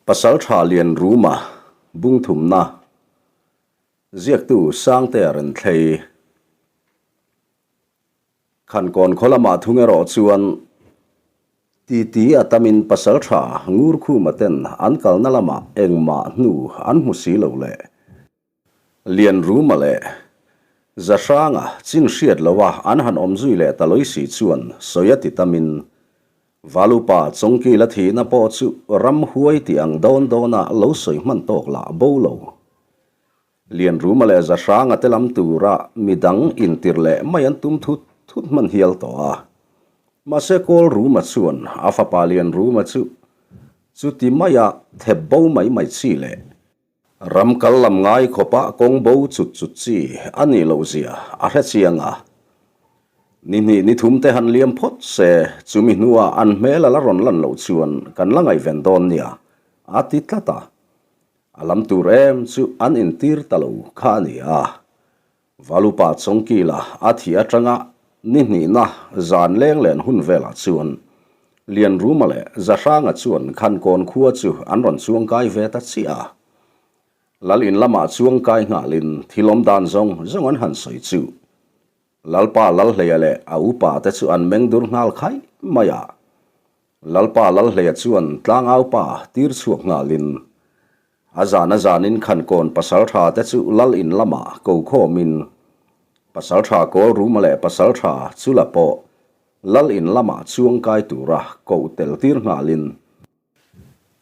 Pasaltha Lianruma bungthumna ziaktu Sangtea Renthlei Khankawn khaw lamah thung erawh chuan titi a tamin Pasaltha Ngurkhuma ten an kalna lamah engmah hnu an hmu si lo le. Lianruma leh Zahranga chin hriat loha an han awm zui leh ta lawi si chuan sawi a ti tamin Valupa Chawngkila thihna pawh chu ramhuai tih ang dawn dawnah lo sawi hman tawk lah bo lo. Lianruma leh Zahranga te lam tura midang intir leh mai an tum thut thut hman hial tawh a. Mahse Kawlruma chuan a fapa Lianruma chu chuti maia thep bo mai mai chi leh ram kal lam ngai khawpa kawng bo chut chut chi a nih loh zia a hre chiang a. Ni hnih ni thum te han liam phawt se, chumi hnuah an hmel a la rawn lan loh chuan kan la ngaihven dawn nia, a ti tlat a. A lam tur em chu an intir ta lo kha a ni a. Valupa Chawngkila a thih atanga ni hnihna zan leng len hun velah chuan Lianruma leh Zahranga chuan Khankawn khua chu an rawn chuangkai ve ta chiah a. Lal in lamah chuangkai nghalin thil awm dan zawng zawng an han sawi chu. Lalpa Lalhleia leh a upa te chu an meng dur nghal khaih mai a. Lalpa Lalhleia chuan tlangaupa tir chhuak nghalin A zan a zanin Khankawn pasaltha te chu Lal in lamah ko khawmin Pasaltha Kawlruma leh Pasaltha Chula pawh Lal in lamah chuangkai tura koh tel tir nghalin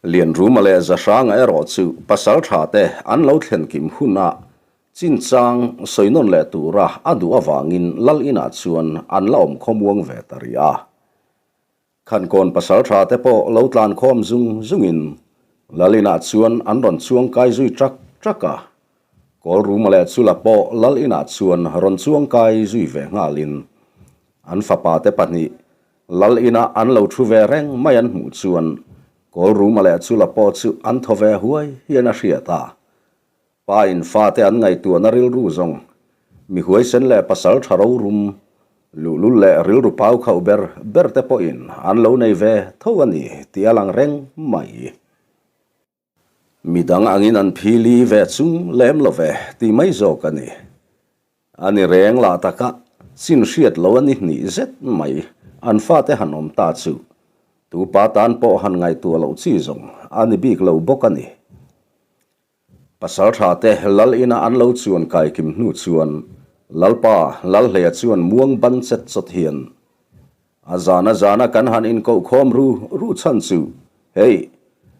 Lianruma leh Zahranga erawh chu Pasaltha te an lo thlen kim hunah chinchang sawi nawn leh tura a duh avangin Lal inah chuan an la awm khawmuang ve ta rih a. Khankawn pasaltha te pawh lo tlan khawm zung zungin Lal inah chuan an rawn chuang kai zui ṭak ṭak a. Kawlruma leh Chula pawh Lal inah chuan rawn chuang kai zui ve nghalin an fapa te pahnih Lal ina an lo thu ve reng mai an hmuh chuan Kawlruma leh Chula pawh chu an thaw ve huai hian a hriat a. Pa in fate an ngaihtuahna rilru zawng, mi huaisen leh pasal tha rorum, luhlul leh rilru pau khauh ber ber te pawhin an lo nei ve tho a ni tih a lang reng mai. Midang angin an phili ve chung lem lo ve tih mai zawk a ni. A ni reng lah taka chin hriat lo a ni hnih zet mai an fate han awm ta chu tu pa tan pawh han ngaihtuah loh chi zawng a ni bik lo bawk a ni. Pasal tha te Lal ina an lo chuan kai kim hnu chuan Lalpa Lalhleia chuan muang ban chet chawt hian a zana zana kan han inkoh khawm ru ru chhan chu hei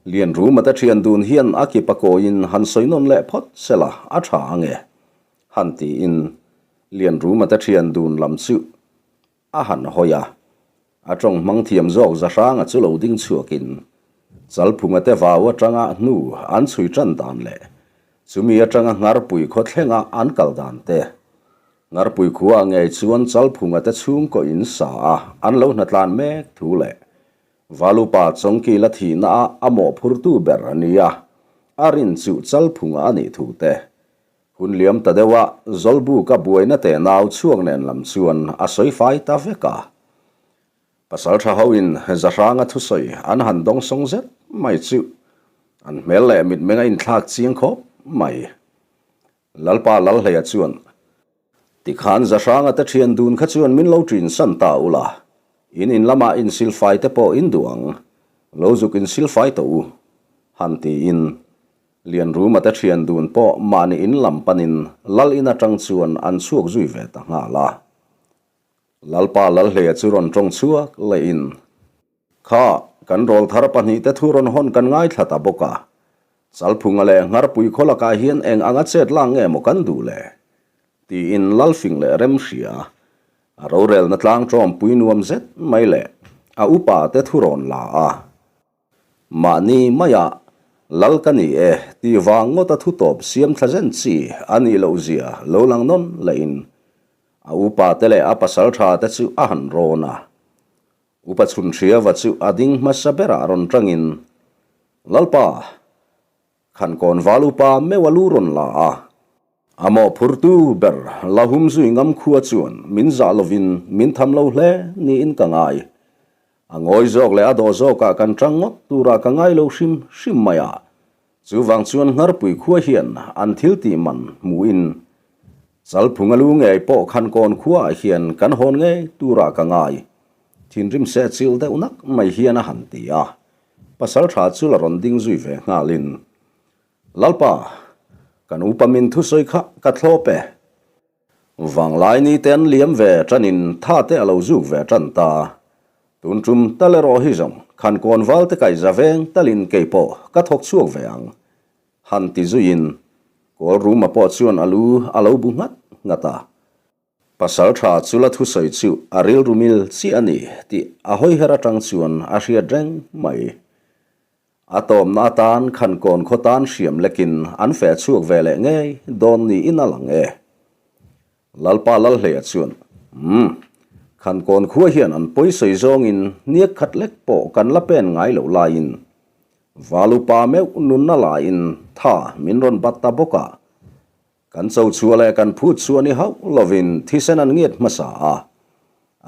Lianruma te thian dun hian a kip a kawiin han sawi nawn leh phawt sela a tha ange han tiin Lianruma te thian dun lam chu A han hawi a, a tawng hmang thiam zawk Zahranga chu lo ding chhuakin Chalphunga te vau atanga hnu an chhui tan dan leh chumi atanga Ngharpui khaw thlenga an kal dan te, Ngharpui khuaah ngei chuan Chalphunga te chhungkaw in sa a an lo hnatlan mek thu leh Valupa Chawngkila thihna a a mawhphurtu ber a nia a rin chu Chalphunga a nih thu te Hun liam ta deuh a, Zawlbuka buaina teh nau chhuak nen lam chuan a sawi fai ta vek a. Pasal tha hoin Zahranga thusawi an han dawng sawng zet mai chu an hmel leh mitmeng a inthlak chiang khawp mai. Lalpa Lalhleia chuan, Tikhan Zahranga te thian dun kha chuan min lo ṭin san ta ula, in in lamah insilfai te pawh in duh ang, lo zuk insilfai tawh u, han tiin Lianruma te thian dun pawh mahni in lam panin Lal in atang chuan an chhuak zui ve ta nghal a. Lalpa Lalhleia chu rawn tawng chhuak lehin, Kha, kan rawlthar pahnihte thu rawn hawn kan ngaithla ta bawk a. Chalphunga leh Ngharpui khaw lakah hian eng anga chet lak nge maw kan duh le? Tiin Lalfing leh Remhria, a rorelna tlang tawmpui nuam zet mai leh a upa te thu rawn la a. Mahni maiah Lal ka ni e tih vang ngawta thu tawp siam thla zen chi a nih loh zia lo lang nawn lehin a upa te leh a pasal tha te chu a han rawn a. Upa Chhunhriava chu a ding hmasa berah rawn tangin, Lalpa, Khankawn val upa meuh a lu rawn la a. A mawhphurtu ber la hum zui ngam khua chuan min zah lovin min tham lo hle niin ka ngai. A ngawi zawk leh a dawh zawkah kan ṭang ngawt turah ka ngai lo hrim hrim mai a. Chuvang chuan Ngharpui khua hian an thil tih man hmuhin Chalphunga lu ngei pawh Khankawn khuaah hian kan hawn ngei turah ka ngai. Thinrim seh chilh deuh nak mai hian a han ti a. Pasalṭha chu la rawn ding zui ve nghalin, Lalpa, kan upa min thusawi kha ka thlawp e. Vanglai ni te an liam ve ṭanin tha te a lo zuk ve ṭan ta. Tun ṭum tal erawh hi zawng Khankawn val te kaih za veng talin kei pawh ka thawk chhuak ve ang. Han ti zuiin Kawlruma pawh chuan a lu a lo bu nghat nghat a. Pasalṭha chu la thusawi chu a rilru mil chiah a ni tih a hawiher aṭang chuan a hriat reng mai. A tawmna atan Khankawn khaw tan hriam lekin an feh chhuak ve leh ngei dawn niin a lang e. Lalpa Lalhleia chuan, Umm, Khankawn khua hian an pawisawi zawngin hniak khat lek pawh kan la pen ngai loh laiin Valupa meuh nunna laiin tha min rawn bat ta bawk a. Kan cho chhuah leh kan phut chhuah ni hauh lovin thisen an ngiat hmasa a,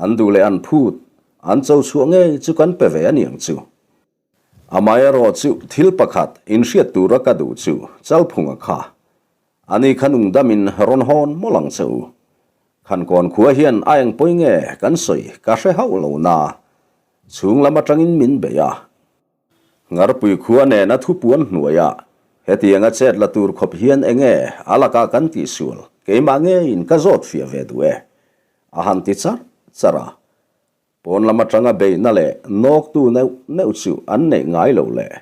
an duh leh an phut, an cho chhuah ngei chu kan pe ve a niang chu. Amaherawh chu thil pakhat inhriat tura ka duh chu Chalphunga kha ani kha nungdamin rawn hawn mawlh ang che u. Khankawn khua hian a eng pawi nge kan sawi ka hre hauh lo na, chhung lam atangin min bei a, Ngarpui khua nena thupuan hnuaiah hetianga chet la tur khawp hian enge a lakah kan tihsual keimah ngeiin ka zawt fiah ve duh e, a han ti charh charh a. Pawn lam atanga beihna leh nawktu neuh neuh chu an neih ngai lo leh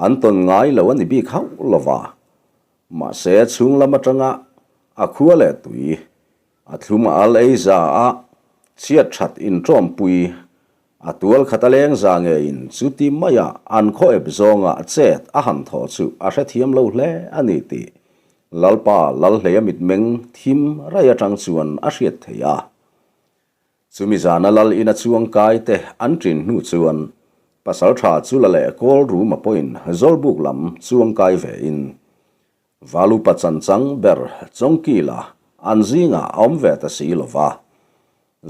an tawn ngai lo a ni bik hauh lo va. Mahse chhung lam atanga a khua leh tui a thlum a al ei za a chhiat that inṭawmpui A tual khat a leng za ngeiin chuti maia an khaw ep zawnga chet a han thawh chu a hrethiam lo hle a ni tih Lalpa Lalhleia mitmeng thim raih atang chuan a hriat theih a. Chumi zana Lal ina chuang kai te an ṭin hnu chuan Pasalṭha chu la leh kawl ruma pawhin Zawlbuk lam chuang kai vein Valupa chanchang ber Chawngkila an zingah a awm ve ta si lo va.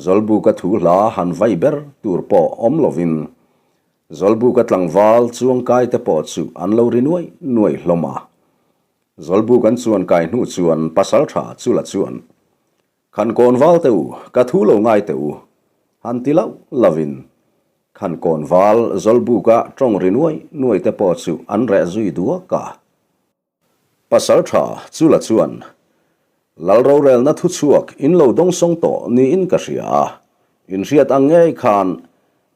Zawlbuka thu hla han vai ber tur pawh awm lovin Zawlbuka tlangval chuangkai te pawh chu an lo ri nuai nuai hlawm a. Zawlbuk an chuankai hnu chuan Pasaltha Chula chuan, Khankawn val te u, ka thu lo ngai teh u, han ti lauh lovin Khankawn val Zawlbuka tawng ri nuai nuai te pawh chu an reh zui duak a. Pasal tha Chula chuan, Lal rorelna thu chhuak in lo dawngsawng tawh niin ka hria a, in hriat ang ngei khan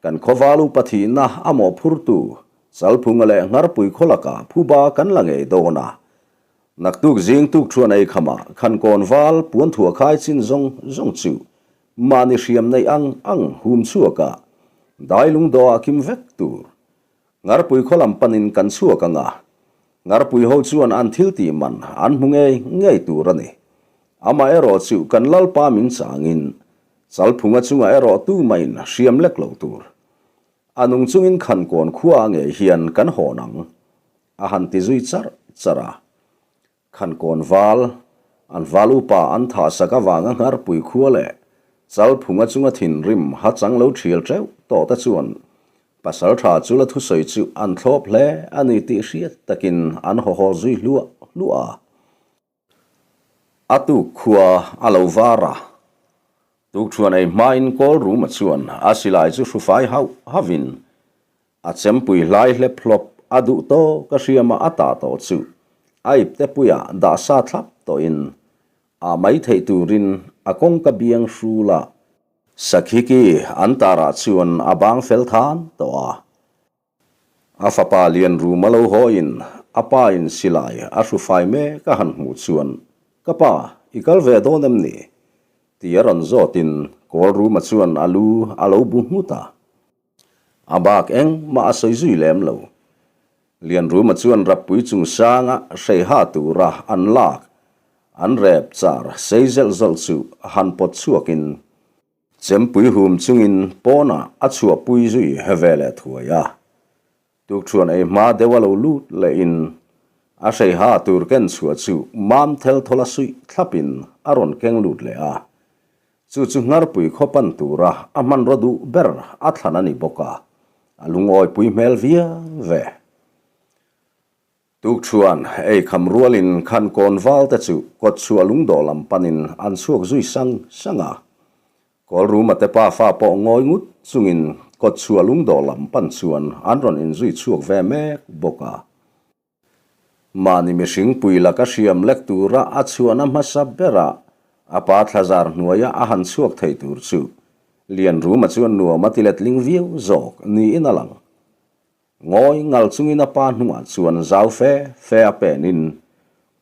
kan khawval upa thihna a mawhphurtu Chalphunga leh Ngharpui khaw lakah phuba kan la ngei dawn a. Naktuk zing tuk thuan ei khamah Khankawn val puanthuah khai chin zawng zawng chu mahni hriam neih ang ang hum chhuakah dailung dawhah kim vek tur Ngarpui khaw lam panin kan chhuak ang a, Ngarpui ho chuan an thil tih man an hmu ngei ngei tur a ni. Amaherawh chu kan Lalpa min changin Chalphunga chungah erawh tumahin hriam lek lo tur. A nung chungin Khankawn khua ngei hian kan hawn ang, a han ti zui charh charh a. Khankawn val, an val upa an thah sak avanga Ngharpui khua leh Chalphunga chunga thinrim ha chang lo thial teuh tawh te chuan Pasaltha chu la thusawi chu an thlawp hle a ni tih hriat takin an haw haw zui hluah hluah a. A tuk khua a lo var a, tukṭhuan ei hmain Kawlruma chuan a silai chu hrufai hauh hauhin A chempui hlai hlep hlawp a duh tawk a hriama a tah tawh chu a ipte puiah dah sa thlap tawhin ah mai theih turin a kawngka biang hrul a. Sakhiki an tarah chuan a bang fel than tawh a. A fapa lian ruma lo hawiin a pa in silai a hru fai mek a han hmuh chuan, Ka pa, i kal ve dawn em ni? ti a rawn zawtin kawl ruma chuan a lu a lo bu nghut a. A bak engmah a sawi zui lem lo. Lianruma chuan Rappui chungsanga hreiha tura an lak, an rep char sei zelh zawlh chu han pawt chhuakin chempui hum chungin pawnah a chhuahpui zui ve leh thuai a. Tukṭhuan ei hma deuh a lo lut lehin a hreiha tur ken chhuah chu mam thel thawla suih thlapin a rawn keng lut leh a. Chu chu Ngharpui khaw pan tura a hmanraw duh ber a thlan a ni bawk a, a lungawipui hmel viau ve. Tukṭhuan ei kham rualin Khankawn valte chu kawtchhuah lungdawh lam panin an chhuak zui sang sang a. Kawlruma te pafa pawh ngawi ngut chungin kawtchhuah lungdawh lam pan chuan an rawn inzui chhuak ve mek bawk a. Mahni mihring pui laka hriam lek tura a chhuahna hmasa berah a pa thlazar hnuaia a han chhuak thei tur chu Lianruma chuan nuam a ti letling viau zawk niin a lang. Ngawi ngal chungin a pa hnungah chuan zau fe fe a penin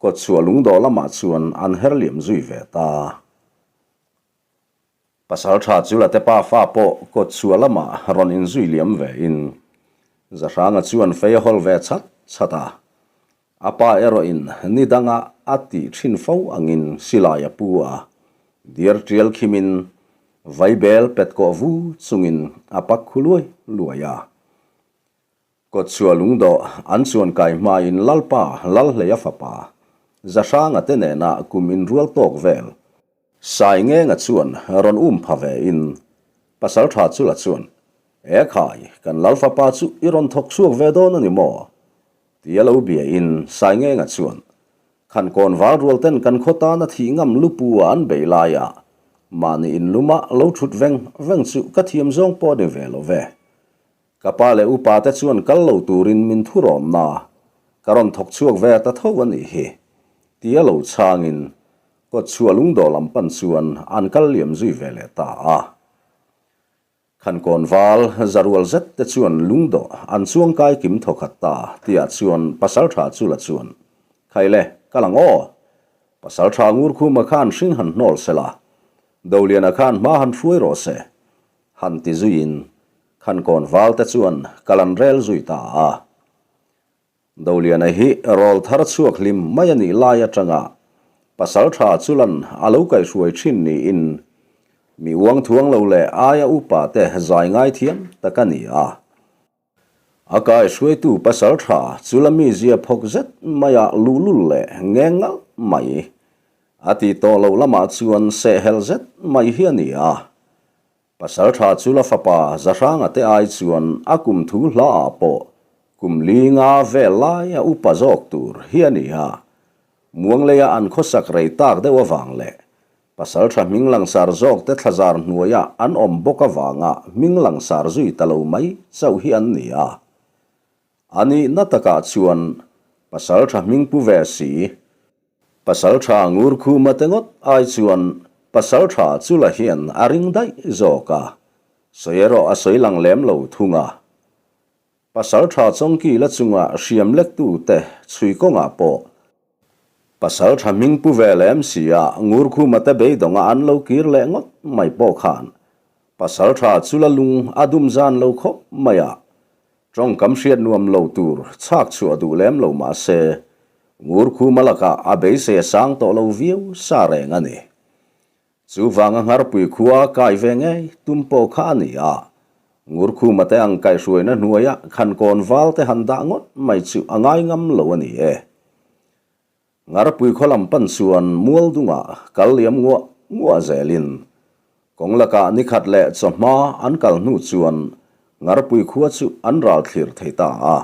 kawtchhuah lungdawh lamah chuan an her liam zui ve ta. Pasaltha chu Late pa fa pawh kawtchhuah lamah rawn inzui liam vein Zahranga chuan fei a hawl ve chat chat a. A pa erawhin ni danga a tih thin fo angin silai a pu a, diar tial khimin vaibel pet kawh vu chungin a pak khu luai luai a. Kawtchhuah lungdawh an chuan kai hmain Lalpa Lalhleia fapa Zahranga te nena kum inrual tawk vel Saingenga chuan rawn um pha vein Pasaltha Chula chuan, E khai, kan Lal fapa chu i rawn thawk chhuak ve dawn a ni maw? Tia lo bia in Saingenga chuan, Khankawn val rual ten kan khaw tana thih ngam lupu a an bei lai a, mahni in luma lo thut veng veng chu ka thiam zawng pawh a ni ve lo ve. Ka pa leh upa te chuan kal lo turin min thu rawm na, ka rawn thawk chhuak ve ta tho a nih hi. Tia lo chhangin kawtchhuah lungdawh lam pan chuan an kal liam zui ve leh ta a. Khankawn val zarual zet te chuan lungdawh an chuang kai kim thaw khat ta tihah chuan Pasaltha chu la chuan, Khai le, kal ang aw! Pasaltha Ngurkhuma khan hring han hnawl se la, Doliana khan hma han hruai rawh se, han ti zuiin Khankawn val te chuan kal an rel zui ta a. Doliana hi rawl thar chhuak hlim mai a nih lai atanga Pasaltha Chulan a lo kaihhruai thin niin mi uang thuang lo leh aia upa te zai ngai thiam tak a ni a. A kaihhruaitu Pasaltha Chula mizia phawk zet maia luhlul leh ngeng ngalh mai a ti tawh loh lamah chuan sehhel zet mai hi a ni a. Pasaltha chu la fapa Zahranga te ai chuan a kum thu hla ah pawh kum li nga vel lai a upa zawk tur hi a ni a. Muangleia an khawsak rei tak deuh avang leh Pasaltha hming langsar zawk te thlazar hnuaia an awm bawk avanga hming langsar zui ta lo mai chauh hi an ni a. A nihna takah chuan Pasaltha hming pu ve si Pasalṭha Ngurkhuma te ngawt ai chuan Pasalṭha Chula hian a ring daih zawk a, sawi erawh a sawi lang lem lo thung a. Pasalṭha Chawngkila chunga hriam lektute chhui kawngah pawh Pasalṭha hming pu ve lem si a Ngurkhuma te beidawnga an lo kir leh ngawt mai pawh khan Pasalṭha Chula lung a dum zan lo khawp mai a, Tawngkam hriat nuam lo tur chhak chhuah duh lem lo mah se, Ngurkhuma lakah a beisei a sang tawh lo viau sa reng a ni. Chuvanga Ngharpui khua kai ve ngei tum pawh kha a ni a, Ngurkhuma te ang kaihhruaina hnuaia Khankawn val te han dah ngawt mai chu a ngai ngam lo a ni e. Ngarpui khaw lam pan chuan mual dungah kal liam nguah nguah zelin kawng lakah ni khat leh chawhma an kal hnu chuan Ngarpui khua chu an ral thlir thei ta a.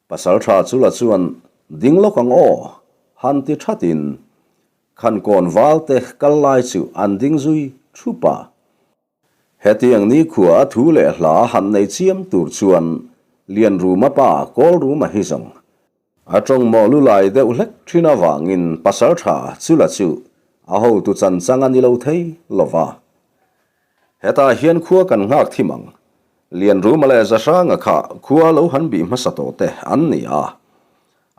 Pasaltha chu la chuan ding lawk ang aw han ti thatin Khankawn valte kal lai chu an ding zui thup a. Hetiang nikhua a thu leh hla han nei chiam tur chuan Lianruma pa Kawlruma hi zawng a tawng mawh lu lai deuh hlek thin avangin Pasaltha Chula chu a hotu chanchang a ni lo thei lo va. Hetah hian khua kan nghak thim ang. Lianruma leh Zahranga kha khua lo han bih hmasa tawh te an ni a.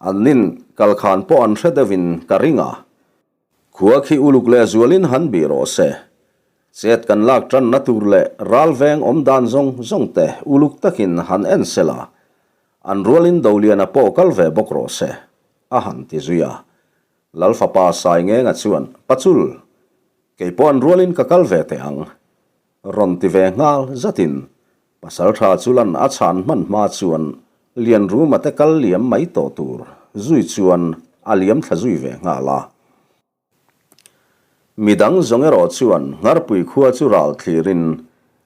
An nin kalkhan pawh an hre deuhin ka ring a. Khua khi uluk leh zualin han bih rawh se. Chet kan lak tanna tur leh ral veng awm dan zawng zawng te uluk takin han en se la, an rualin Doliana pawh kal ve bawk rawh se, a han ti zui a. Lal fapa Saingenga chuan, Pachul, kei pawh an rualin ka kal ve teh ang. Rawn ti ve nghal zatin Pasaltha chu lan a chhan hman hma chuan Lianruma te kal liam mai tawh tur zui chuan a liam thla zui ve nghal a. Midang zawng erawh chuan Ngharpui khua chu ral thlirin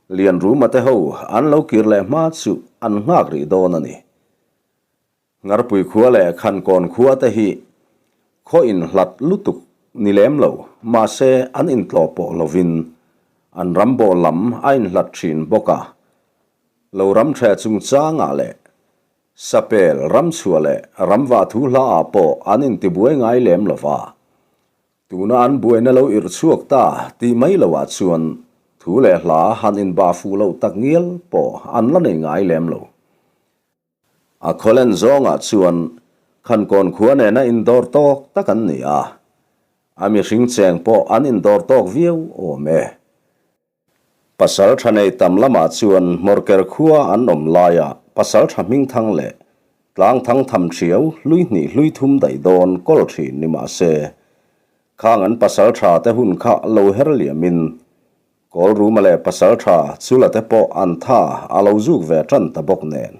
Lianruma te ho an lo kir leh hma chu an nghak rih dawn a ni. Ngharpui khua leh Khankawn khua te hi khaw inhlat lutuk ni lem lo, mahse an intlawh pawh lovin an ram bawh lam a inhlat thin bawk a. Lo ram ṭheh chungchangah leh Sapel ramchhuah leh ramvah thu hla ah pawh an intibuai ngai lem lo va. Tuna an buaina lo irh chhuak ta tih mai lo ah chuan thu leh hla han inbah fuh loh tak ngial pawh an la nei ngai lem lo. A khawlen zawngah chuan Khankawn khua nena indawr tawk tak an ni a, a mihring cheng pawh an indawr tawk viau awm e. Pasal tha nei tam lamah chuan Hmawrker khua an awm laia pasal tha hmingthang leh tlangthang tham thiau hlui hnih hlui thum daih dawn kawl thin ni mah se, khang an pasal tha te hun kha lo her liamin Kawlruma leh pasal tha Chula te pawh an tha a lo zuk ve tan ta bawk nen.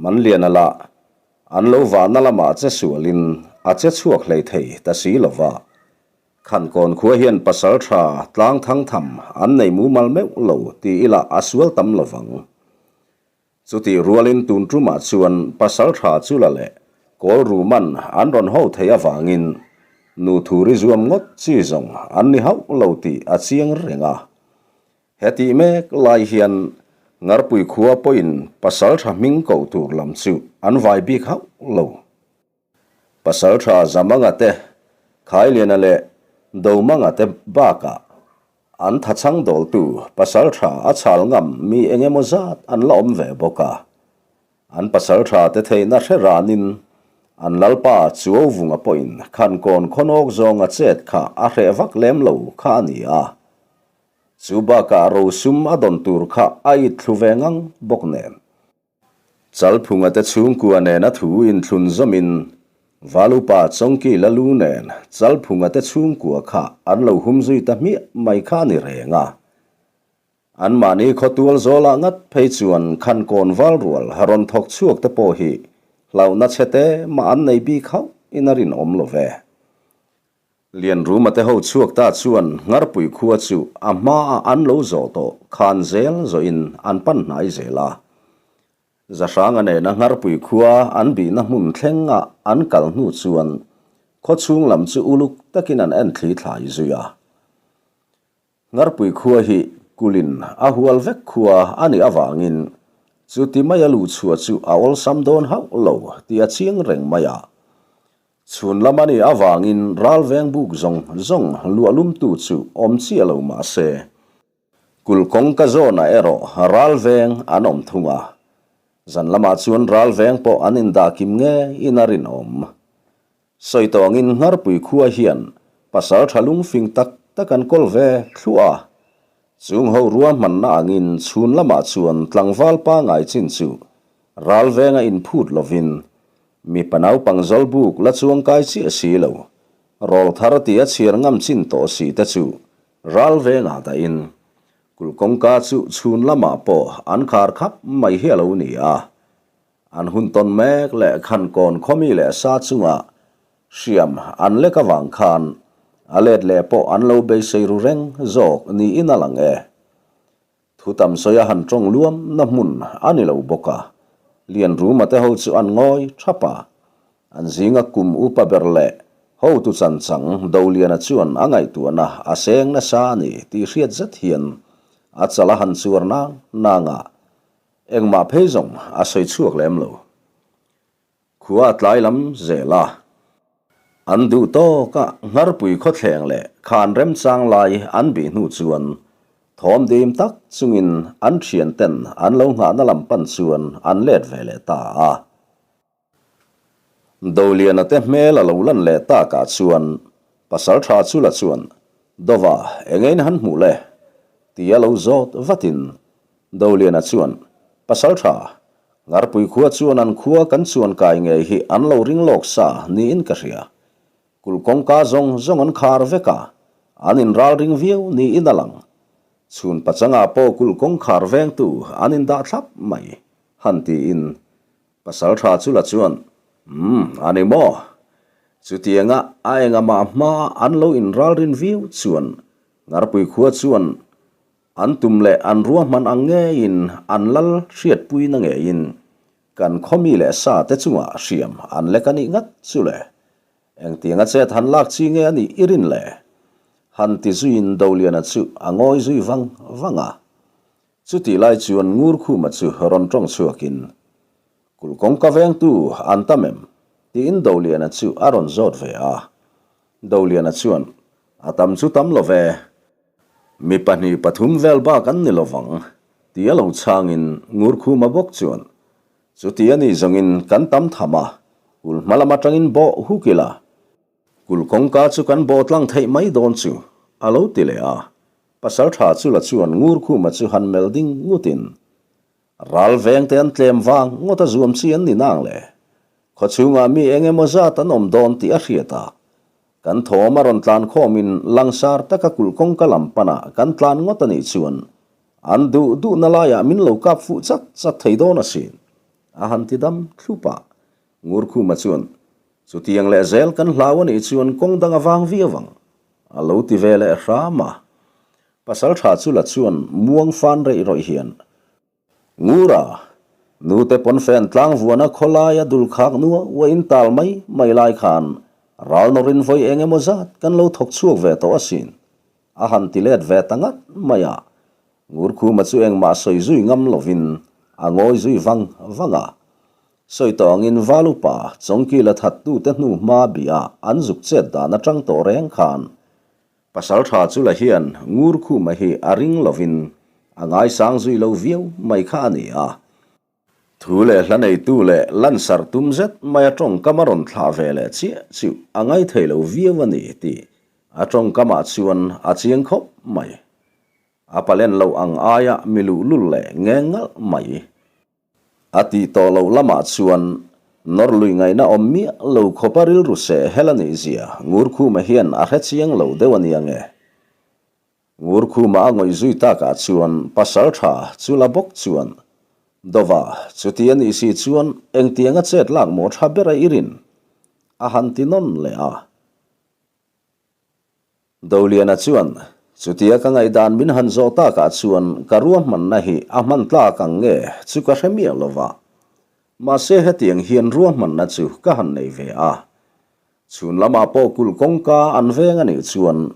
Manliana lah an lo vahna lamah che sualin a che chhuak hlei thei ta si lo va. Khankawn khua hian pasal tha tlang thang tham an nei mumal meuh lo ti ila a sual tam lo vang. Chutih rualin tun tumah chuan pasal tha Chula leh Kawlruman an rawn ho thei avangin nu thuri zuam ngawt chi zawng an ni hauh lo tih a chiang reng a. Hetih mek lai hian Ngarpui khua pawhin Pasaltha hming koh tur lam chu an vai bik hauh lo. Pasaltha Zamanga te, Khailiana leh Domanga te bakah an thachhang dawltu Pasaltha a chhal ngam mi eng emaw zat an la awm ve bawk a. An pasaltha te theihna hre ranin an lalpa Chuauvunga pawhin Khankawn khawnawk zawnga chet kha a hreh vak lem lo kha a ni a. Chu bakah rosum a dawn tur kha a it thlu ve ngang bawk nen. Chalphunga te chhungkua nena thu inthlun zawmin Valupa Chawngki Lalu nen Chalphunga te chhungkua kha an lo hum zui ta hmiah mai kha a ni reng a. Anmahni khawtual zawlah ngat phei chuan Khankawn Valrual rawn thawk chhuak te pawh hi hlauhna chhe te mah an nei bik hauh in a rinawm lo ve. Lianruma te ho chhuak ta chuan Ngharpui khua chu a hmaah an lo zawh tawh khan zel zawhin an pan hnai zel a. Zahranga nena Ngharpui khua an bihna hmun thlenga an kal hnu chuan khawchhung lam chu uluk takin an en thli thlai zui a. Ngharpui khua hi kulin a hual vek khua a nih avangin chuti maia luhchhuah chu a awlsam dawn hauh lo tih a chiang reng mai a. Chhun lam a nih avangin ralveng buk zawng zawng luahlumtu chu awm chiah lo mah se, kulh kawngka zawnah erawh ralveng an awm thung a. Zan lamah chuan ralveng pawh an indah kim ngeiin a rinawm. Sawi tawngin Ngharpui khua hian pasal tha lungfing tak tak an kawl ve thluah a. Chung ho ruahmanna angin chhun lamah chuan tlangval pangai chin chu ral venga inphut lovin mipa naupang zawlbuk la chuangkai chiah si lo, rawl thar tia chhiar ngam chin tawh si te chu ral vengah dahin kulh kawngka chu chhun lamah pawh an khar khap mai hi a lo ni a. An hun tawn mek leh Khankawn khawmi leh sa chunga hriam an lek avang khan a let leh pawh an lo beisei ru reng zawk niin a lang e. Thu tam sawi a han tawng luam na hmun a ni lo bawk a, Lianruma te ho chu an ngawi thap a, an zinga kum upa ber leh hotu chanchang Doliana chuan a ngaihtuahna a seng nasa a ni tih hriat zet hian a chal a han chuar nang nang a, Engmah phei zawng a sawi chhuak lem lo. Khua a tlai lam zel a. An duh tawk a Ngharpui khawthleng leh khan remchang lai an bih hnu chuan thawm dim tak chungin an thian ten an lo nghahna lam pan chuan an let ve leh ta a. Doliana te hmel a lo lan leh takah chuan Pasaltha Chula chuan, Dova, engein han hmuh le? ti a lo zawt vatin Doliana chuan, Pasaltha, Ngarpui khua chuan an khua kan chuan kai ngei hi an lo ring lawk sa niin ka hria. Kulh kawngka zawng zawng an khar vek a, an inralring viau niin a lang. Chhun pachangah pawh kulh kawngkhar vengtu an indah thlap mai, han tiin Pasal tha chu la chuan, Umm, a ni maw? Chutianga a engamah hmaa an lo inralrin viau chuan Ngarpui khua chuan an tum leh an ruahman ang ngeiin an lal hriatpuina ngeiin kan khaw mi leh sa te chungah hriam an lek a nih ngat chu le. Engtianga chet han lak chi nge a nih i rin le? Han ti zuiin Doliana chu a ngawi zui vang vang a. Chutih lai chuan Ngurkhuma chu rawn tawng chhuakin, Kulh kawngka vengtu an tam em? tiin Doliana chu a rawn zawt ve a. Doliana chuan, A tam chu tam lo ve. Mi pahnih pathum vel bak an ni lo vang, ti a lo chhangin Ngurkhuma bawk chuan, Chuti a nih zawngin kan tam tham a, kulh hma lam atangin bawh huk ila, Kulh kawngka chu kan bawh tlang theih mai dawn chu, a lo ti leh a. Pasal tha chu la chuan Ngurkhuma chu han melh ding ngutin, Ral veng te an tlem vang ngawt a zuam chi an ni nang le. Khaw chhungah mi eng emaw zat an awm dawn tih a hriat a. Kan thawm a rawn tlan khawmin langsar taka kulh kawngka lam panah kan tlan ngawt a nih chuan an duh duhna laiah min lo kap fuh chat chat thei dawn asin, a han ti dam thlup a. Ngurkhuma chuan, Chutiang leh zel kan hlau a nih chuan kawng dang a vang viau ang, a lo ti ve leh hram a. Pasal tha chu la chuan muang fan reih rawih hian, Ngura, nute pawnfen tlang vuana khawlaia dul khak nua uain tal mai mai lai khan ral nawrin vawi eng emaw zat kan lo thawk chhuak ve tawh asin, a han ti let ve ta ngat mai a. Ngurkhuma chu engmah sawi zui ngam lovin a ngawi zui vang vang a. Sawi tawh angin Val upa Chawngkila thattute hnu hma bih a an zuk chet dan atang tawh reng khan Pasal tha chu la hian Ngurkhuma hi a ring lovin a ngaisang zui lo viau mai kha a ni a. Thu leh hla neitu leh lansarh tum zet mai a tawngkam a rawn thlah ve leh chiah chu a ngaithei lo viau a ni tih a tawngkamah chuan a chiang khawp mai. A palen loh ang aia mi luhlul leh ngeng ngalh mai. A tih tawh loh lamah chuan nawr lui ngaihna awm miah lo khawpa rilru seh hel a nih zia Ngurkhuma hian a hre chiang lo deuh a nia nge. Ngurkhuma a ngawih zui takah chuan pasal tha chu la bawk chuan, Dova, chuti a nih si chuan engtianga chet lak maw tha ber a i rin? a han ti nawn leh a. Doliana chuan, Chutia ka ngaihdan min han zawh takah chuan ka ruahmanna hi a hman tlak ang nge chu ka hre miah lo va. Mahse hetiang hian ruahmanna chu ka han nei ve a. Chhun lamah pawh kulh kawngka an veng a nih chuan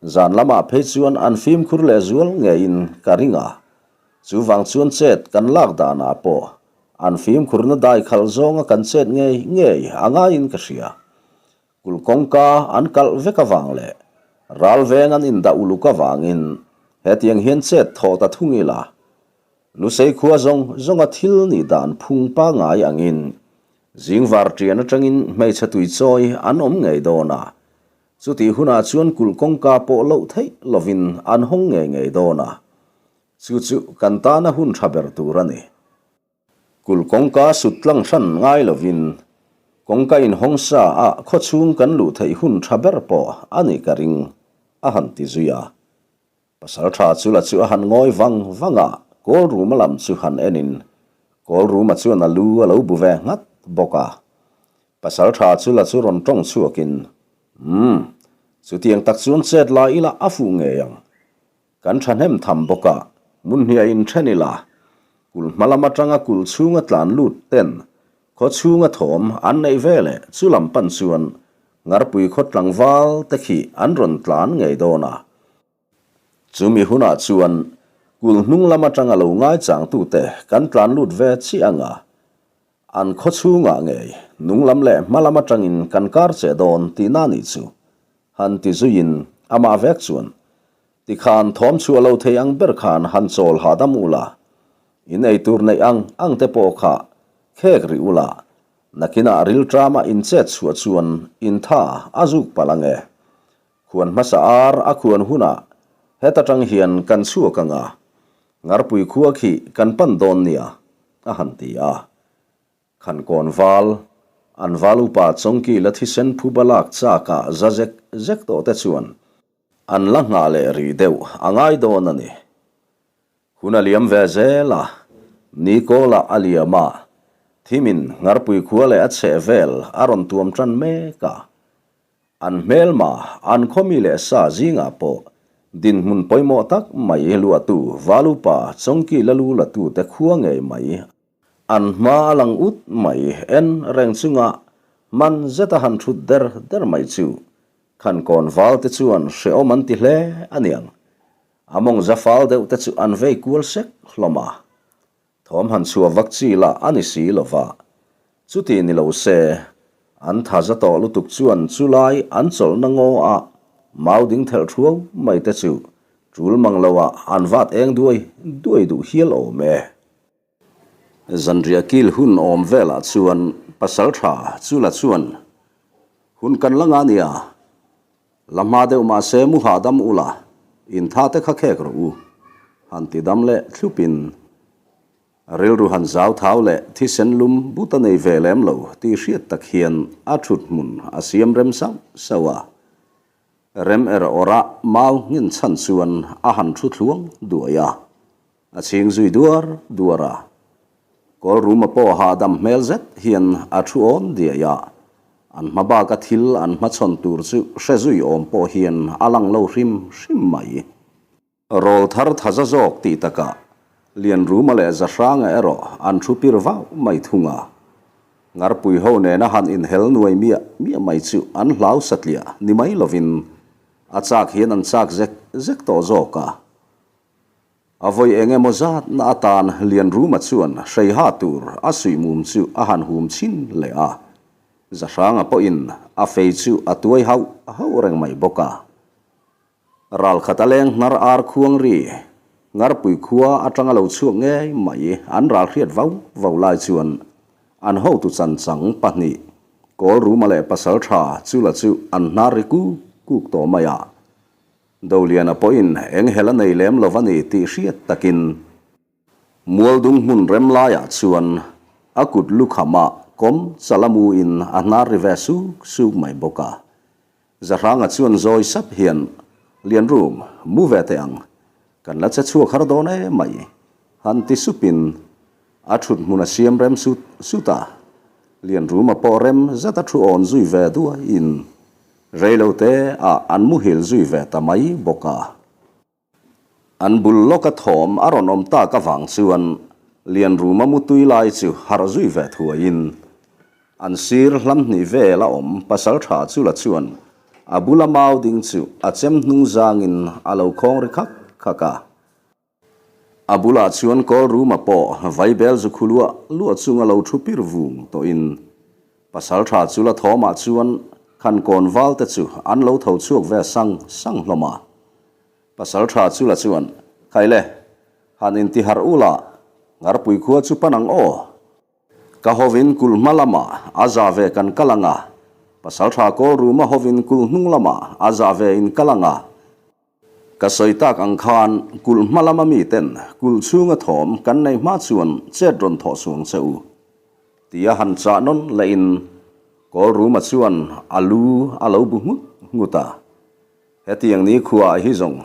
zan lamah phei chuan an fimkhur leh zual ngeiin ka ring a. Chuvang chuan chet kan lak danah pawh an fimkhurna dai khalh zawnga kan chet ngei ngei a ngaiin ka hria. Kulh kawngka an kalh vek avang leh ral veng an indah uluk avangin hetiang hian chet thawh ta thung ila, Lusei khua zawng zawnga thil nih dan phung pangngai angin zingvar ṭian aṭangin hmeichhe tui chawi an awm ngei dawn a, chutih hunah chuan kulh kawngka pawh loh theih lovin an hawng ngei ngei dawn a, chu chu kan tana hun ṭha ber tur a ni. Kulh kawngka sut tlang hran ngai lovin kawngka inhawng sa ah khaw chhung kan luh theih hun tha ber pawh a nih ka ring, a han ti zui a. Pasal tha chu la chu a han ngawi vang vang a, kawl ruma lam chu han enin kawl ruma chuan a lu a lo bu ve nghat bawk a. Pasal tha chu la chu rawn tawng chhuakin, Umm, chutiang tak chuan chet la ila a fuh ngei ang. Kan thahnem tham bawk a, hmun hniah in then ila, kulh hma lam atanga kulh chhunga tlan lut ten khaw chhunga thawm an neih ve leh chu lam pan chuan Ngarpui khaw tlangval te khi an rawn tlan ngei dawn a. Chumi hunah chuan kulh hnung lam atanga lo ngaichangtute kan tlan lut ve chiah ang a, an khaw chhungah ngei hnung lam leh hma lam atangin kan kar che dawn tihna nih chu Han ti zuiin amah vek chuan, Tikhan thawm chhuah lo thei ang ber khan han chawl hahdam ula, in eitur neih ang ang te pawh kha khek rih ula, nakinah rilṭama in chet chhuah chuan in tha a zuk palh ang e. Khuan hmasa ar a khuan hunah heta tang hian kan chhuak ang a, Ngarpui khua khi kan pan dawn nia, a han ti a. Khankawn val, an val upa Chawngki la thisen phuba lak chak ah za zek zek tawh te chuan an la nghah leh rih deuh a ngai dawn a ni. Hun a liam ve zel a, ni kawlah a liam a, thimin Ngarpui khua leh a chheh vel a rawn tuam tan mek a. An hmelma, an khawmi leh sa zingah pawh dinhmun pawimawh tak mai luahtu Valupa Chawngki Lalu latute khua ngei mai an hma a lang ut mai en reng chunga man zeta han thut der der mai chu Khankawn valte chuan hrehawm an ti hle aniang. A mawng za fal deuh te chu an vei kual sek hlawm a. Thawm han chhuah vak chi lah a ni si lo va. Chuti ni lo se, an tha za tawh lutuk chuan chulai an chawlhna ngaw a mau ding thelh thuau mai te chu tul mang lo ah an vat eng duai duai duh hial awm e. Zanriah kil hun awm velah chuan Pasaltha Chula chuan hun kan la nga nia, La hma deuh mahse mu hahdam ula, intha te kha khek rawh u. Han ti dam leh thlupin rilru han zau thau leh thisen lum but a nei ve lem lo tih hriat tak hian a thut hmun a siam rem sauh sauh a. Rem er awrh a mau nghen chhan chuan a han thu thluang duai a. A chhing zui duar duar a, kawl ruma pawh hahdam hmel zet hian a thu awn diai a, an hma baka thil an hmachhawn tur chu hre zui awm pawh hian a lang lo hrim hrim mai. Rawl thar thaza zawk tih takah Lianruma leh Zahranga erawh an thu pir vauh mai thung a, Ngarpui ho nena han inhel nuai miah miah mai chu an hlau satliah ni mai lovin a chak hian an chak zek zek tawh zawk a. A vawi eng emaw zatna atan Lianruma chuan hreiha tur a suih mum chu a han hum chhin leh a, Zahranga pawhin a fei chu a tuai hauh hauh reng mai bawk a. Ralkhat a leng hnar ar khuang ri, Ngarpui khua atanga lo chhuak ngei mai an ral hriat vau vau lai chuan an hotu chanchang pahnih Kawlruma leh Pasaltha Chula chu an hnar ri kuk kuk tawh mai a. Doliana pawhin eng hel a nei lem lo a ni tih hriat takin Mualdung hmun rem laiah chuan a kut lukhama kawm chala muin a hnar ri ve suk suk mai bawk a. Zahranga chuan zawi sap hian, Lianrum, mu ve teh ang, kan la che chhuak har dawn em mai, han ti supin a thut hmun a siam rem sut sut a. Lianruma pawh rem zet a thu awn zui ve duaiin Reilo te ah an muhil zui ve ta mai bawk a. An bul lawka thawm a rawn awm tak avang chuan Lianruma mutui lai chu harh zui ve thuaiin an sir hlam hnih vel a awm pasaltha chula chuan a bula mau ding chu a chem hnung zangin a lo khawng ri khak khak a. A bulah chuan kawl ruma pawh vaibel zu khu luah luah chunga lo thu pir vung tawhin pasal tha chu la thawmah chuan khankawn val te chu an lo tho chhuak ve sang sang hlawm a. Pasal tha chu la chuan, Khaile, han inti harh u la, Ngarpui khua chu pan ang aw. Ka hovin kulh hma lamah a za ve kan kal ang a, pasal tha kawl ruma hovin kulh hnung lamah a za ve in kal ang a. Ka sawi tak ang khan kulh hma lama miten kulh chhunga thawm kan nei hma chuan chet rawn thawh suang che u tia han chah nawn lehin Kawlruma chuan a lu a lo bu nghut nghut a. Hetiang ni khuaah hi zawng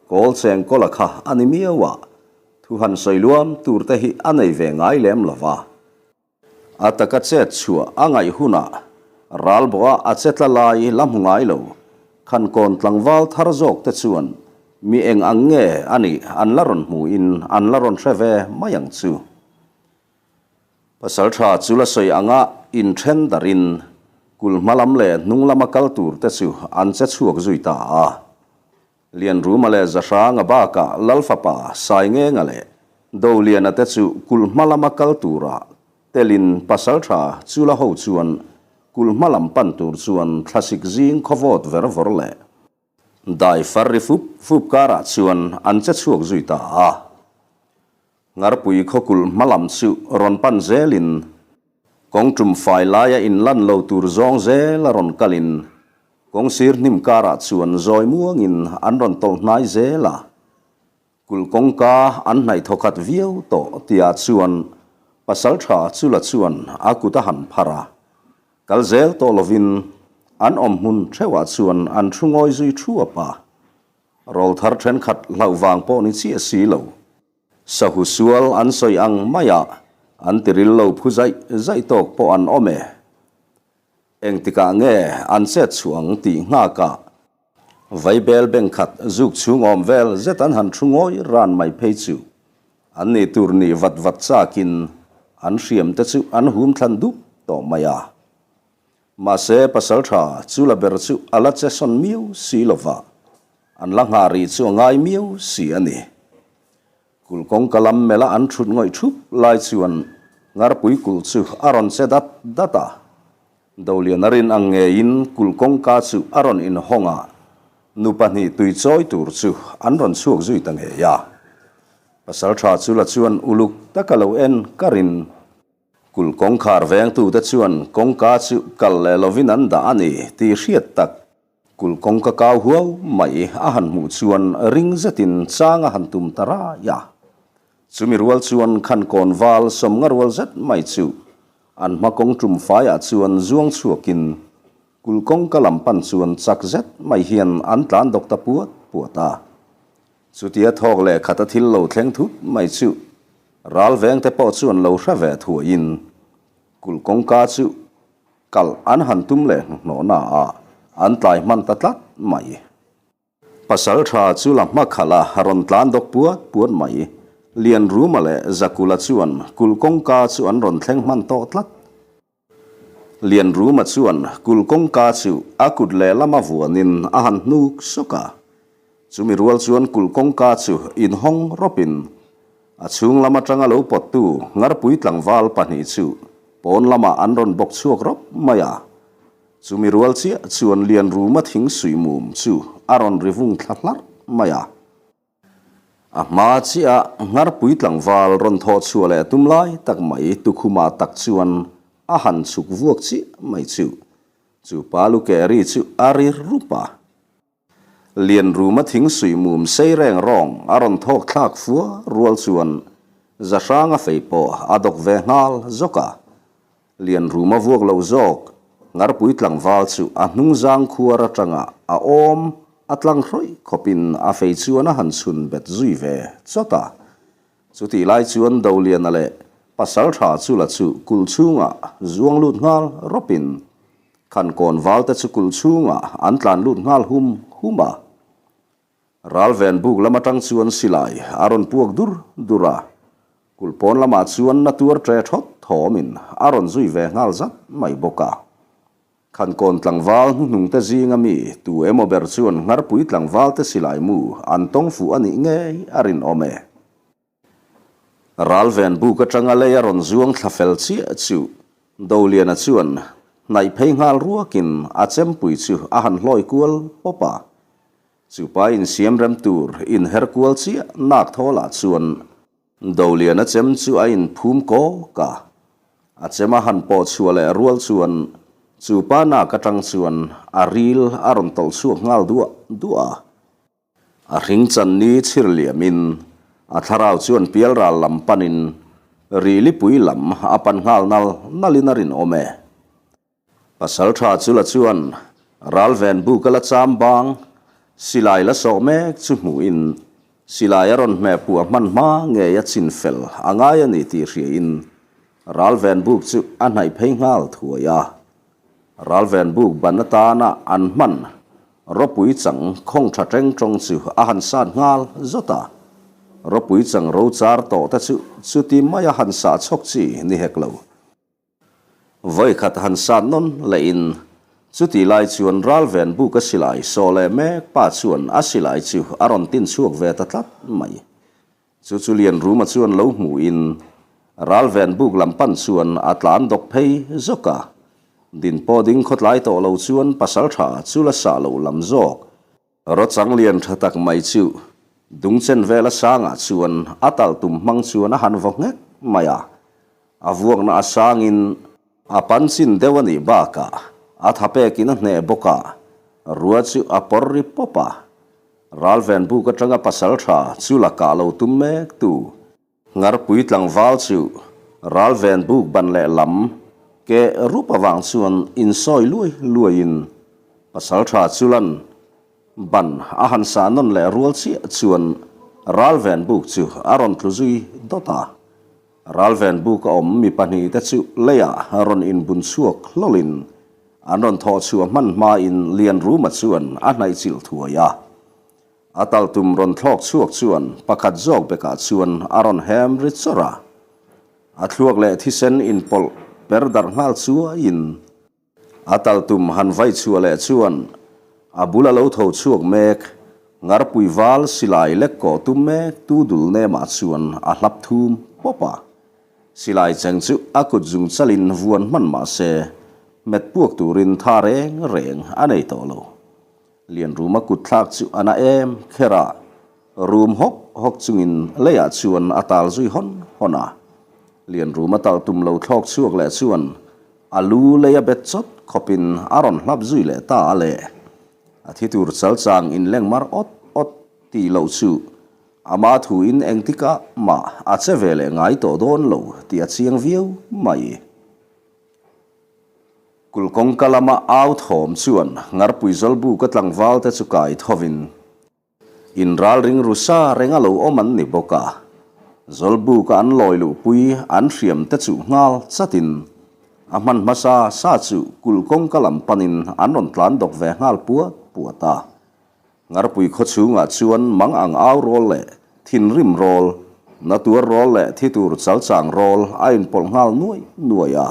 kawl cheng kawla kha a ni miau a, thu han sawi luam tur te hi a nei ve ngai lem lo va. A taka chet chhuah a ngaih hunah ralbawha a che tla lai la hmu ngai lo. Khankawn tlangval thar zawk te chuan mi eng ang nge a nih an la rawn hmuhin an la rawn hre ve mai ang chu. Pasaltha chu la sawi anga inthen darin kulh hma lam leh hnung lama kal tur te chu an che chhuak zui ta a. Lianruma leh Zahranga bakah Lalfapa Saingenga leh Doliana te chu kulh hma lama kal tura telin Pasaltha Chula ho chuan kulh hma lam pan tur chuan thlasik zing khawvawt ver vawr leh dai far ri fup fup karah chuan an che chhuak zui ta a. Ngarpui khawkulh hma lam chu rawn pan zelin kawng tum fai laia inlan lo tur zawng zel a rawn kalin kawng sir hnim karah chuan zawi muangin an rawn tawlh hnai zel a. Kulh kawngka an hnaih thawkhat viau tawh tihah chuan Pasaltha Chula chuan a kut a han phar a. Kal zel tawh lovin an awm hmun theuhah chuan an thu ngawi zui thuap a. Rawlthar thenkhat hlauh vang pawh ni chiah si lo. Sahu sual an sawi ang maiah an tiril lo phu zaih zaih tawk pawh an awm e. Engtikah nge an chet chhuah ang tih nghakah Vaibel beng khat zuk chhung awm vel zet an han thu ngawi ran mai phei chu an nih tur nih vat vat chakin an hriam te chu an hum thlan dup tawh mai a. Mahse pasaltha chu la ber chu a la che sawn miau si lova, an la nghah rih chu a ngai miau si a ni. Kulh kawngka lam mela an thut ngawih thup lai chuan Ngarpui kulh chu a rawn che dat dat a. Dolian a rin ang ngeiin kulh kawngka chu a rawn inhawng a, nu pahnih tui chawi tur chu an rawn chhuak zui ta ngei a. Pasaltha chu la chuan uluk taka lo en karin kulh kawngkhar vengtute chuan kawngka chu kal leh lovin an dah a ni tih hriat tak Kulh kawngka kau huau mai a han hmuh chuan ring zetin chang a han tum ta rai a. Chumi rual chuan khan kawn val sawmnga rual zet mai chu an hma kawng tum faiah chuan zuang chhuakin kulh kawngka lam pan chuan chak zet mai hian an tlan dawk ta puat puat a. Chutia thawk leh khata thil lo thleng thut mai chu ral vengte pawh chuan lo hre ve thuaiin kulh kawngka chu Kal an han tum leh hnuhnawhna ah an tlai hman ta tlat mai. Pasal tha chu la hma khalh a rawn tlan dawk puat puat mai. Lianruma leh Zakula chuan kulh kawngka chu an rawn thleng hman tawh tlat. Lianruma chuan kulh kawngka chu a kut lehlama vuanin a han hnuk sawk a. Chumi rual chuan kulh kawngka chu inhawng rawpin A chhung lam atanga lo pawttu Ngarpui tlangval pahnih chu pawn lamah an rawn bawk chhuak rawp mai a. Chumi rual chiah chuan Lianruma thing suih mum chu a rawn ri vung thla hlarh mai a. A hma chiah Ngarpui tlangval rawn thawh chhuah leh tum lai tak mai tukhumah tak chuan a han chhuk vuak chiah mai chu. Chu pa lu ke ri chu a ri rup a. Lianruma thing suih mum sei reng rawng a rawn thawk thlak fua rual chuan Zahranga fei pawh a dawk ve nghal zawk a. Lianruma vuak lo zawk Ngarpui tlangval chu a hnung zang khuar atanga a awm a tlang hrawih khawpin a fei chuan a han chhun bet zui ve chawt a. Chutih lai chuan Doliana leh Pasaltha Chula chu kulh chhungah zuang lut nghal rawpin Khan kawn val te chu kulh chhungah an tlan lut nghal hum hum a. Ral ven buk lam atang chuan silai a rawn puak dur dur a, kulh pawn lamah chuan na tuar ṭe ṭhawt thawmin a rawn zui ve nghal zat mai bawk a. Khan kawn tlangval hnuhnung te zinga mi tu emaw ber chuan Ngharpui tlangval te silai mu an tawng fuh a nih ngei a rinawm e. Ral ven buk atanga lei a rawn zuang thla fel chiah chu Doliana chuan hnaih phei nghal ruakin a chempui chu a han hlawi kual pawp a. Chupa insiam rem tur inher kual chiah nak thawlah chuan Doliana chem chu a inphum kawk a. A chem a han pawh chhuah leh rual chuan chupa nak atang chuan a ril a rawn tawlh chhuak nghal duah duah a. A hring chan ni chhir liamin a thlarau chuan pialral lam panin Rilipui lam a pan nghal nal nalin a rinawm e. Pasal tha chu la chuan ralven buk a la cham bang, silai la sawh mek chu hmuhin silai a rawn hmeh puah hman hma ngei a chin fel a ngai a ni tih hriain ralven buk chu a hnaih phei nghal thuai a. Ralven buk ban atana an hman Ropui chang khawng tha teng tawng chu a han sat nghal zawt a. Ropui chang ro char tawh te chu chuti maia han sah chhawk chi ni hek lo. Vawikhat han sat nawn lehin chuti lai chuan Ralven buk a silai saw leh mek pa chuan a silai chu a rawn tin chhuak ve ta tlat mai. Chu chu Lianruma chuan lo hmuhin Ralven buk lam pan chuan a tlan dawk phei zawk a. Din pawh ding khawtlai tawh lo chuan pasaltha chu la sah loh lam zawk. Rawchang lian tha tak mai chu dungchen vela sangah chuan a talh tum hmang chuan a han vaw nghek mai a. A vuakna a sangin a panchin deuh a nih bakah a tha pekin a hneh bawk a, rua chu a pawr ri pawp a. Ralven buk atanga pasal tha chu la kah lo tum mek tu Ngarpui tlangval chu Ralven buk ban leh lam ke rup avang chuan insawi luai luaiin pasal tha chu lan ban a han sah nawn leh rual chiah chuan Ralven buk chu a rawn tlu zui dawt a. Ralven buk a awm mi pahnihte chu leiah rawn inbun chhuak hlawlin. An rawn thawh chhuah hman hmain Lianruma chuan a hnaih chilh thuai a. A taltum rawn thlawk chhuak chuan pakhat zawk bekah chuan a rawn hem ri chawrh a. A thluak leh thisen inpawlh per darh nghal chuaiin a taltum han vai chhuah leh chuan a bul a lo tho chhuak mek Ngarpui val silai lek kawh tum mek tu dul nemah chuan a hlap thum pawp a. Silai cheng chu a kut zung chalin vuan hman mah se, hmet puak turin tha reng reng a nei tawh lo. Lianruma kut thlak chu a na em kher a, rum hawk hawk chungin leiah chuan a tal zui hawn hawn a. Lianruma tal tum lo thlawk chhuak leh chuan a lu lei a bet chawt khawpin a rawn hlap zui leh ta a le. A thi tur chal chang inleng mar awt awt tih loh chu Ama thuin engtikah mah a che ve leh ngai tawh dawn lo tih a chiang viau mai. Kulh kawngka lama au thawm chuan Ngarpui Zawlbu ka tlangval te chu kai thovin in ralring ru sa reng a lo awm an ni bawk a. Zawlbu ka an lawi luhpui an hriam te chuh nghal chatin a hman hmasa sa chu kulh kawngka lam panin an rawn tlan dawk ve nghal puat puat a. Ngarpui khaw chhungah chuan mang ang au rawl leh thinrim rawl, na tuar rawl leh thi tur chalchang rawl a inpawlh nghal nuai nuai a.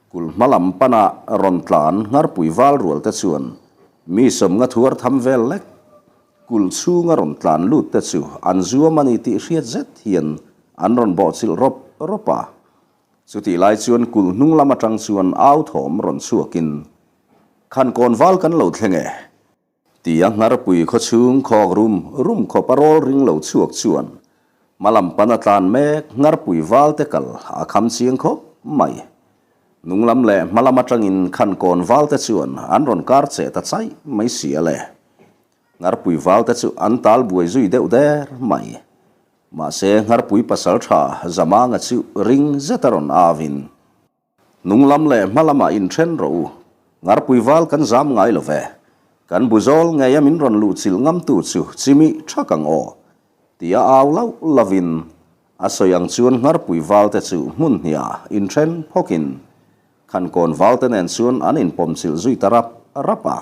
Kul hma lam pana rawn tlan Ngarpui val rual te chuan mi sawmnga thuar tham vel lek kul chhunga rawn tlan lut te chu an zuam a ni tih hriat zet hian an rawn bawhchilh rawp rawp a. Chutih lai chuan kul hnung lam atang chuan au thawm rawn chhuakin, Khankawn val kan lo thleng e! Tia Ngharpui khaw chhung khawk rum rum khawp a rawl ring lo chhuak chuan hma lam pan a tlan mek Ngharpui val te kal a kham chiang khawp mai. Nung lam leh hma lam atangin Khankawn val te chuan an rawn kar cheh ta chaih mai si a le. Ngharpui val te chu an tal buai zui deuh der mai. Mahse Ngharpui pasal tha Zamanga chu ring zet a rawn avin. Hnung lam leh hma lamah inthen rawh u. Ngarpui val kan zam ngai lo ve. Kan bu zawl ngeia min rawn luh chilh ngamtu chu chimi thak ang aw. Tia au lauh lovin a sawi ang chuan Ngarpui val te chu hmun hniah inthen phawkin Khankawn val te nen chuan an inpawm chilh zui ta rap rap a.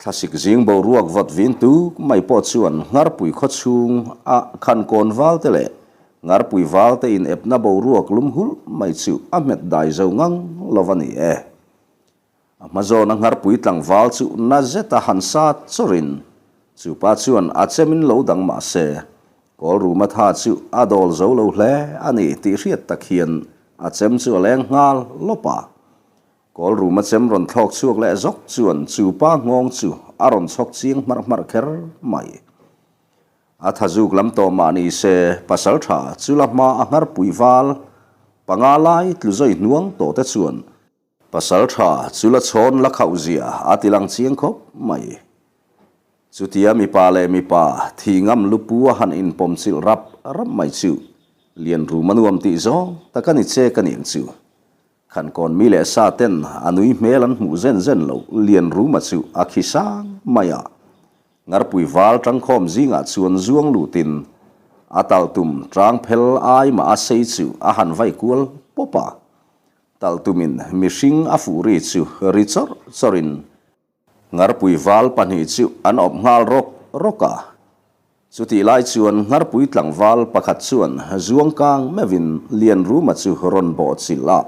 Thlasik zing boruak vawt vin tuk mai pawh chuan Ngarpui khaw chhung a Khankawn val te leh Ngarpui val te in epna boruak lum hulh mai chu a hmet dai zo ngang lo a ni e. A hma zawna Ngarpui tlangval chu na zeta han sat chawrin chu pa chuan a chemin lo dang mah se Kawlruma tha chu a dawl zo lo hle a ni tih hriat tak hian a chem chu a leng nghal lawp a. Kawlruma chem rawn thlawk chhuak leh zawk chuan chu pa nghawng chu a rawn chhawk chiang hmarh hmarh kher mai. A thazuk lam tawh mah ni se pasal tha chu la hma a ngharpui val panga lai tlu zawi hnuang tawh te chuan pasal tha chu la chhawn la khauh zia a ti lang chiang khawp mai. Chutia mipa leh mipa thi ngam lupu a han inpawm chilh rap rap mai chu Lianruma nuam tih zawng tak a ni che ka niang chu. Khankawn mi leh sa ten a nui hmel an hmuh zen zen lo, Lianruma chu a khi sang mai a. Ngarpui val tangkhawm zingah chuan zuang lutin a taltum tang phel ai mah a sei chu a han vai kual pawp a. Taltumin mihring a fuh ri chu ri chawrh chawrhin Ngarpui val pahnih chu an awp nghal rawk rawk a. Chutih lai chuan Ngarpui tlangval pakhat chuan zuang kang meuhin Lianruma chu rawn bawh chilh a,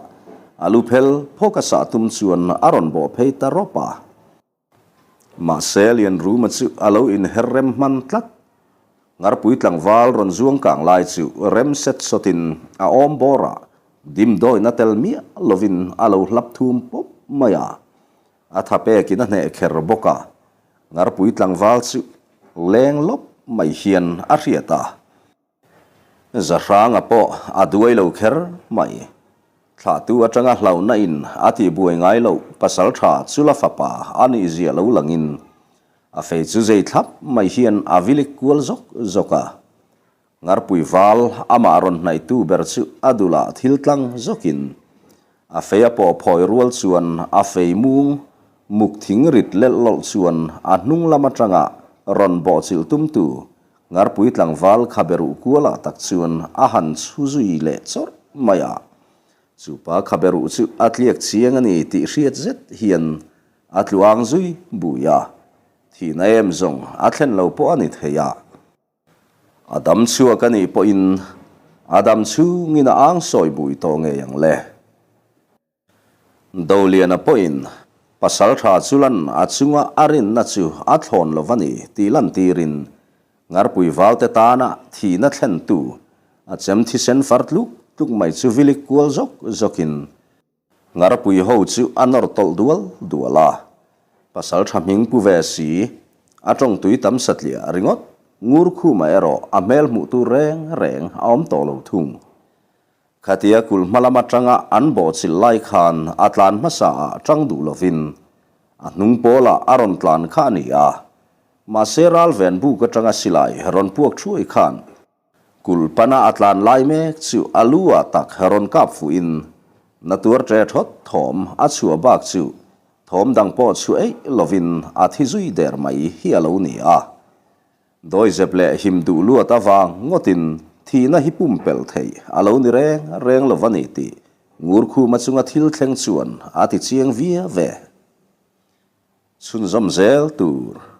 a lu phel phawk a sah tum chuan a rawn bawh phei ta rawp a. Mahse Lianruma chu a lo inher rem hman tlat. Ngarpui tlangval rawn zuang kang lai chu rem set sawtin a awm bawr a, dimdawina tel miah lovin a lo hlap thum pawp mai a. A tha pekin a hneh kher bawk a, Ngarpui tlangval chu leng lawp mai hian a hriat a. Zahranga pawh a duai lo kher mai. Thlahtu atanga hlauhna in a tihbuai ngai loh pasal tha chu la fapa a nih zia lo langin a fei chu zei thlap mai hian a vilik kual zawk zawk a. Ngarpui val amah rawn hnaihtu ber chu a dulah thil tlang zawkin a fei a pawh phawi rual chuan a fei mung muk thing rit lelh lawlh chuan a hnung lam atanga rawn bawhchilh tumtu Ngarpui tlangval khabe ruh kualah tak chuan a han chhu zui leh chawrh mai a. Chu pa khabe ruh chu a tliak chiang a ni tih hriat zet hian a tlu ang zui bui a, thihna em zawng a thlen lo pawh a ni thei a. A dam chhuak a nih pawhin a dam chhungin a ang sawi bui tawh ngei ang le. Doliana pawhin pasal tha chu lan a chunga a rinna chu a thlawn lo va ni tih lantirin Ngarpui valte tana thihna thlentu a chem thisen far tluk tluk mai chu vilik kual zawk zawkin Ngarpui ho chu a nawr tawlh dual dual a. Pasal tha hming pu ve si, a tawng tui tam satliah ringawt Ngurkhuma erawh a hmel hmuh tur reng reng a awm tawh lo thung. Khatia kulh hma lam atanga an bawhchilh lai khan a tlan hmasa ah tang duh lovin a hnung pawlah a rawn tlan kha a ni a. Mahse ralven buk atanga silai rawn puak thuai khan kulh pana a tlan lai mek chu a lu ah tak rawn kap fuhin na tuar ṭe thawt thawm a chhuah bak chu thawm dang pawh chhuah eih lovin a thi zui der mai hi a lo ni a. Dawizep leh him duh luat avang ngawtin thihna hi pumpelh theih a lo ni reng reng lo va ni tih Ngurkhuma chunga thil thleng chuan a ti chiang viau ve. Chhunzawm zel tur.